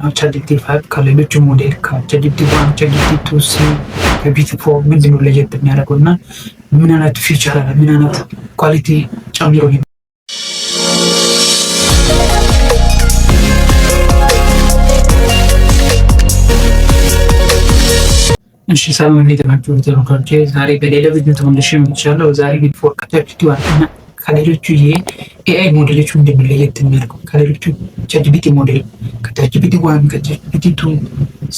ChatGPT 5 ከሌሎቹ ሞዴል ከ ChatGPT 1፣ ChatGPT 2 C፣ ከ GPT 4 ምንድን ነው ለየት የሚያደርገው እና ምን አይነት feature አለ፣ ምን አይነት quality ጨምሮ? እሺ ሰላም፣ እንዴት ናችሁ ተመልካቾቼ? ዛሬ በሌላ ቪዲዮ ተመልሼ መጥቻለሁ። ዛሬ GPT 4 ከ ChatGPT 1 እና ከሌሎቹ የ AI ሞዴሎች ምንድን ነው ለየት የሚያደርገው? ከሌሎቹ ChatGPT ሞዴል፣ ከ ChatGPT 1፣ ከ ChatGPT 2፣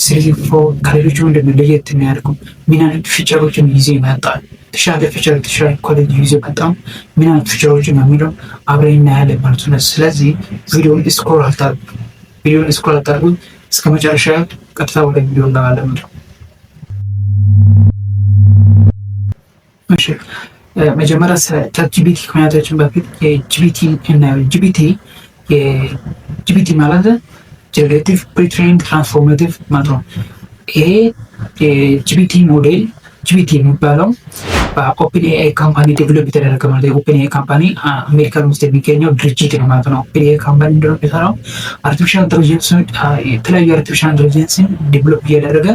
3፣ 4 ከሌሎቹ ምንድን ነው ለየት የሚያደርገው? ምን አይነት feature ኦችን ይዞ ይመጣል? የተሻለ feature፣ የተሻለ quality ይዞ መጣ፣ ምን አይነት feature ኦችን ነው የሚለው አብረን እናያለን ማለት ነው። ስለዚህ ቪዲዮን scroll አታርጉ፣ ቪዲዮን scroll አታርጉ እስከ መጨረሻ፣ ቀጥታ ወደ ቪዲዮ እንገባለን ማለት ነው። እሺ፣ መጀመሪያ ስለ ChatGPT ከማየታችን በፊት የ GPT እናየው። የ GPT ማለት generative pre-trained transformative ማለት ነው። ይሄ የ GPT ሞዴል፣ GPT የሚባለው በ OpenAI company develop የተደረገ ማለት ነው። OpenAI company አሜሪካን ውስጥ የሚገኘው ድርጅት ነው ማለት ነው። OpenAI company ምንድነው የሚሰራው? Artificial intelligence፣ የተለያዩ artificial intelligence ን develop እያደረገ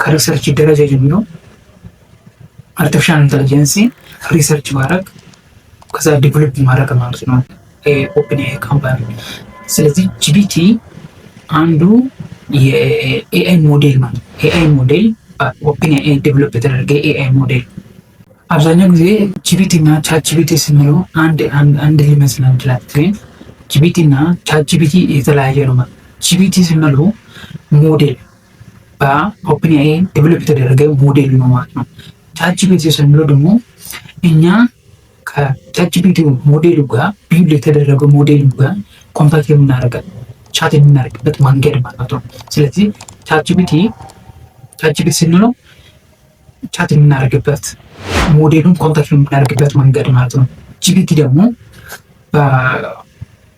ከ research ደረጃ ጀምሮ artificial intelligence research ማድረግ ከዛ develop ማድረግ ማለት ነው OpenAI company። ስለዚህ GPT አንዱ የ AI ሞዴል ማለት ነው። AI ሞዴል፣ OpenAI develop የተደረገ AI ሞዴል። አብዛኛው ጊዜ GPT እና ChatGPT ስንለው አንድ ሊመስለን ይችላል። ግን GPT እና ChatGPT የተለያየ ነው። GPT ስንለው ሞዴል፣ በ OpenAI develop የተደረገ ሞዴል ነው ማለት ነው። ChatGPT ስንለው ደግሞ እኛ ከ ChatGPT ሞዴሉ ጋር፣ build የተደረገው ሞዴሉ ጋር contact የምናደርገው፣ chat የምናደርግበት መንገድ ማለት ነው። ስለዚህ ChatGPT ስንለው chat የምናደርግበት፣ ሞዴሉን contact የምናደርግበት መንገድ ማለት ነው። GPT ደግሞ በ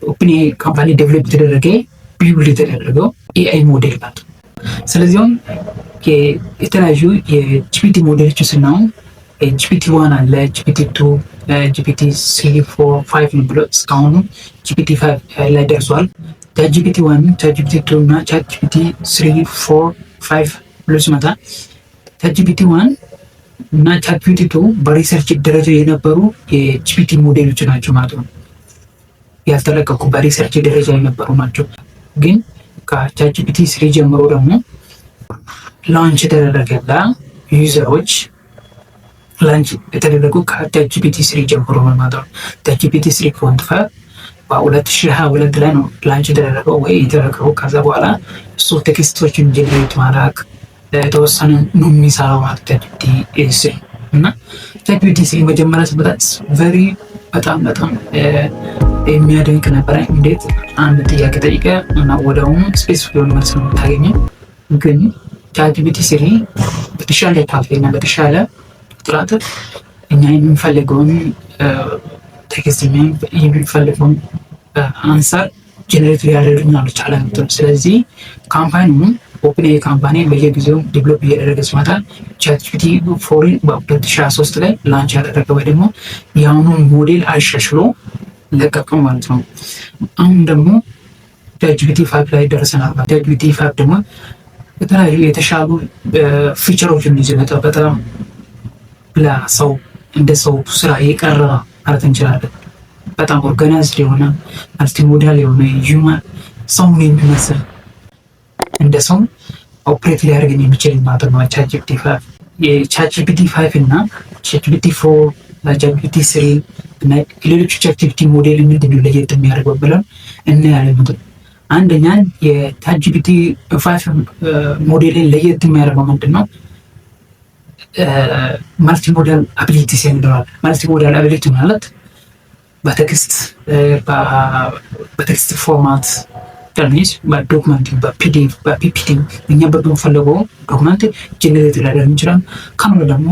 OpenAI company develop የተደረገ፣ build የተደረገው AI ሞዴል ማለት ነው። ስለዚሁም የተለያዩ የ GPT ሞዴሎች ስናየው GPT 1 አለ፣ GPT 2፣ GPT 3፣ 4፣ 5 ነው ብሎ እስካሁኑ GPT 5 ላይ ደርሷል። ChatGPT 1፣ ChatGPT 2 እና ChatGPT 3፣ 4፣ 5 ብሎ ሲመጣ ChatGPT 1 እና ChatGPT 2 በ research ደረጃ የነበሩ የ GPT ሞዴሎች ናቸው ማለት ነው። ያልተለቀቁ፣ በ research ደረጃ የነበሩ ናቸው። ግን ከ ChatGPT 3 ጀምሮ ደግሞ launch የተደረገ፣ ለ user ኦች launch የተደረጉ ከ ChatGPT 3 ጀምሮ ነው ማለት ነው። ChatGPT 3.5 በ2022 ላይ ነው launch የተደረገው ወይ የተደረገው። ከዛ በኋላ እሱ text ኦችን generate ማድረግ የተወሰነ ነው የሚሰራው ማለት ChatGPT 3። እና ChatGPT 3 መጀመሪያ ስመጣ very በጣም በጣም የሚያደንቅ ነበረ። እንዴት አንድ ጥያቄ ጠይቀ እና ወዲያውኑ specific የሆነ መልስ ነው የምታገኘው። ግን ChatGPT 3 በተሻለ quality እና በተሻለ ጥራት እኛ የምንፈልገውን text፣ የምንፈልገውን answer generate ሊያደርግልን አልቻለም። ስለዚህ company ውን OpenAI company በየጊዜው develop እያደረገ ሲመጣ ChatGPT 4 ን በ2023 ላይ launch ያደረገ ወይ ደግሞ የአሁኑን ሞዴል አሻሽሎ ለቀቀው ማለት ነው። አሁን ደግሞ ChatGPT 5 ላይ ደርሰናል። ChatGPT 5 ደግሞ የተለያዩ የተሻሉ feature ኦችን ይዞ መጣ። በጣም ለሰው እንደ ሰው ስራ የቀረበ ማለት እንችላለን። በጣም organized የሆነ፣ multimodal የሆነ፣ human ሰውን የሚመስል፣ እንደ ሰው operate ሊያደርግን የሚችል ማለት ነው። ChatGPT 5፣ የ ChatGPT 5 እና ChatGPT 4፣ ChatGPT 3 እና ሌሎቹ ChatGPT ሞዴል ምንድን ነው ለየት የሚያደርገው ብለን እናያለን። አንደኛ የ ChatGPT 5 ሞዴልን ለየት የሚያደርገው ምንድን ነው? Multimodal abilities የሚለዋል። Multimodal ability ማለት በ text format means በ document፣ በ PDF፣ በ PPT እኛ በምንፈልገው document generate ሊያደርግ ይችላል። ካልሆነ ደግሞ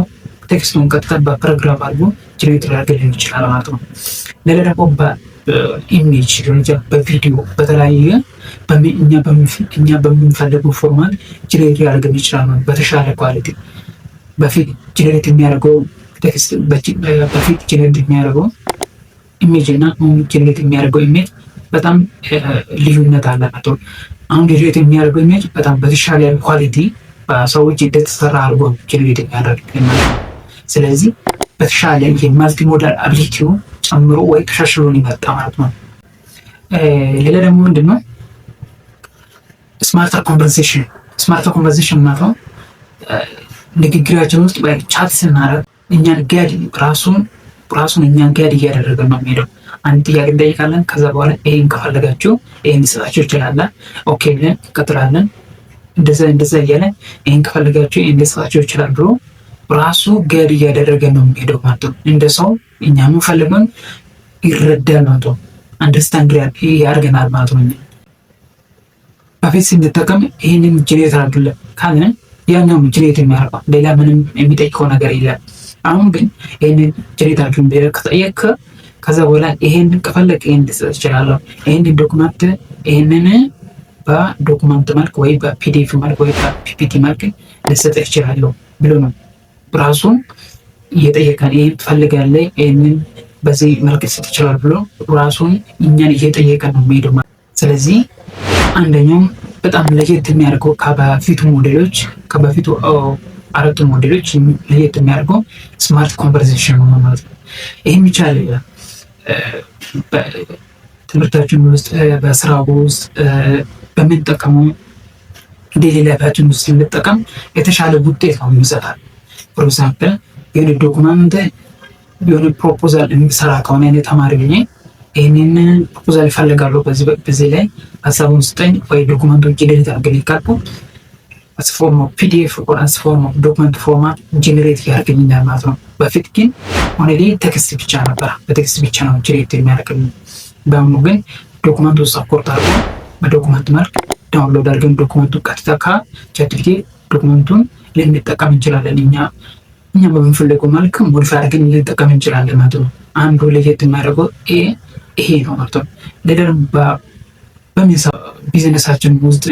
text ኡን ቀጥታ በ paragraph አድርጎ generate ሊያደርግልን ይችላል ማለት ነው። ሌላ ደግሞ በ image ሊሆን ይችላል፣ በቪዲዮ፣ በተለያየ እኛ በምንፈልገው format generate ሊያደርግልን ይችላል በተሻለ quality። በፊት generate የሚያደርገው text፣ በፊት generate የሚያደርገው image እና አሁን generate የሚያደርገው image በጣም ልዩነት አላቸው። አሁን generate የሚያደርገው image በጣም በተሻለ quality በሰዎች እንደተሰራ አድርጎ generate የሚያደርግ ማለት ነው። ስለዚህ በተሻለ የ multimodal ability ው ጨምሮ ወይ ተሻሽሎ ይመጣ ማለት ነው። ሌላ ደግሞ ምንድን ነው? Smarter conversation። Smarter conversation ማለት ነው ንግግራችን ውስጥ chat ስናደርግ እኛን guide ራሱን እኛን guide እያደረገ ነው የሚሄደው። አንድ ጥያቄ እንጠይቃለን። ከዛ በኋላ ይሄን ከፈለጋችሁ ይሄን ሊሰጣችሁ ይችላል። Okay ብለን እንቀጥላለን። እንደዛ እንደዛ እያለ ይሄን ከፈለጋችሁ ይሄን ሊሰጣችሁ ይችላል ብሎ ራሱ guide እያደረገ ነው የሚሄደው ማለት ነው። እንደ ሰው እኛ የምንፈልገውን ይረዳል ማለት ነው። Understand ያደርገናል ማለት ነው። በፊት ስንጠቀም ይህንን generate አድርግልን ካልን ያኛው generate የሚያደርገው ሌላ ምንም የሚጠይቀው ነገር የለም። አሁን ግን ይህንን generate አድርግልን ብለህ ከጠየቅክ ከዛ በኋላ ይሄንን ከፈለግ ይሄን ልሰጥ እችላለሁ። ይሄንን document፣ ይሄንን በ document መልክ ወይ በ PDF መልክ ወይ በ PPT መልክ ልሰጥህ እችላለሁ ብሎ ነው ራሱን እየጠየቀን። ይሄን ትፈልጋለህ፣ ይሄንን በዚህ መልክ ልሰጥ ይችላል ብሎ ራሱን እኛን እየጠየቀን ነው የሚሄደው። ስለዚህ አንደኛው በጣም ለየት የሚያደርገው ከበፊቱ ሞዴሎች፣ ከበፊቱ አራቱ ሞዴሎች ለየት የሚያደርገው smart conversation ነው ማለት ነው። ይህም ይቻላል በትምህርታችን ውስጥ፣ በስራ ውስጥ፣ በምንጠቀመው daily life ኣችን ውስጥ ስንጠቀም የተሻለ ውጤት ነው የሚሰጣል። For example የሆነ document፣ የሆነ proposal የሚሰራ ከሆነ፣ እኔ ተማሪ ሆኜ ይህንን proposal ይፈልጋሉ፣ በዚህ ላይ ሀሳቡን ስጠኝ ወይ document ኡን generate አድርግልኝ ካልኩ as form of PDF or as form of document format generate ያደርግልኛል ማለት ነው። በፊት ግን only text ብቻ ነበር፣ በ text ብቻ ነው generate የሚያደርግልኝ። በአሁኑ ግን document ኡ support አድርጎ በ document መልክ download አድርገን document ኡ ቀጥታ ከ ChatGPT document ኡን ልንጠቀም እንችላለን። እኛ በምንፈልገው መልክ modify አድርገን ልንጠቀም እንችላለን ማለት ነው። አንዱ ለየት የሚያደርገው ይሄ ነው ማለት ነው። ሌላ ቢዝነሳችን ውስጥ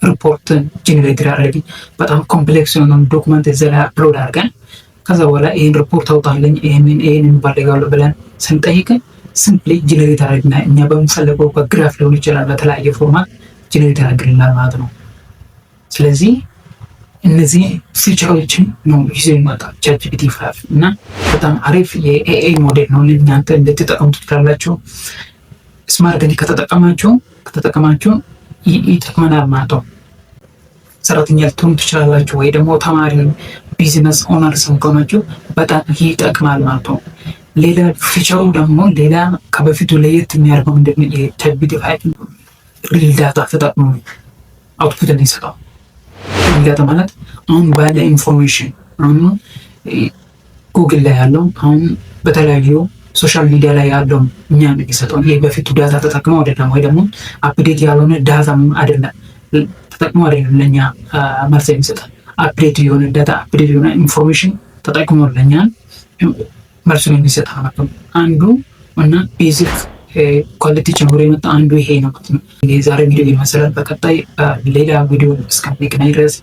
report ን generate ያደረግ በጣም complex የሆነውን document እዛ ላይ upload አድርገን ከዛ በኋላ ይህን ሪፖርት አውጣልኝ፣ ይህንን ይህንን እፈልጋለሁ ብለን ስንጠይቅ simply generate አድርግና እኛ በምንፈልገው በ graph ሊሆን ይችላል፣ በተለያየ format generate ያደርግልናል ማለት ነው። ስለዚህ እነዚህ feature ኦችን ነው ይዞ ይመጣል ChatGPT 5 እና በጣም አሪፍ የ AI model ነው። እናንተ እንድትጠቀሙ ትችላላችሁ። Smartly ከተጠቀማችሁ ይጠቅመናል ማለት ነው። ሰራተኛ ልትሆኑ ትችላላችሁ ወይ ደግሞ ተማሪ፣ business owner ሰው ከሆናችሁ በጣም ይጠቅማል ማለት ነው። ሌላ feature ኡ ደግሞ፣ ሌላ ከበፊቱ ለየት የሚያደርገው ምንድነው? የ ChatGPT 5 real data ተጠቅሞ output እንዲሰጠው። Real data ማለት አሁን ባለ information፣ አሁን ጉግል ላይ ያለው፣ አሁን በተለያዩ social media ላይ ያለው እኛ የሚሰጠው። ይህ በፊቱ data ተጠቅመው አይደለም፣ ወይ ደግሞ update ያልሆነ data አይደለም ተጠቅሞ አይደለም ለእኛ መልስ የሚሰጠን። Update የሆነ data፣ update የሆነ information ተጠቅሞ ለእኛ መልሱን የሚሰጥ ማለት ነው። አንዱ እና basic quality ጨምሮ የመጣ አንዱ ይሄ ነው ማለት ነው። የዛሬ ቪዲዮ ይመስላል። በቀጣይ ሌላ ቪዲዮ እስከምንገናኝ ድረስ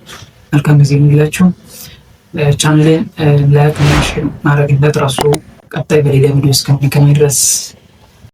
መልካም ጊዜ የሚላችሁ። Channel ን like እና share ማድረግ እንዳትረሱ። ቀጣይ በሌላ ቪዲዮ እስከምንገናኝ ድረስ።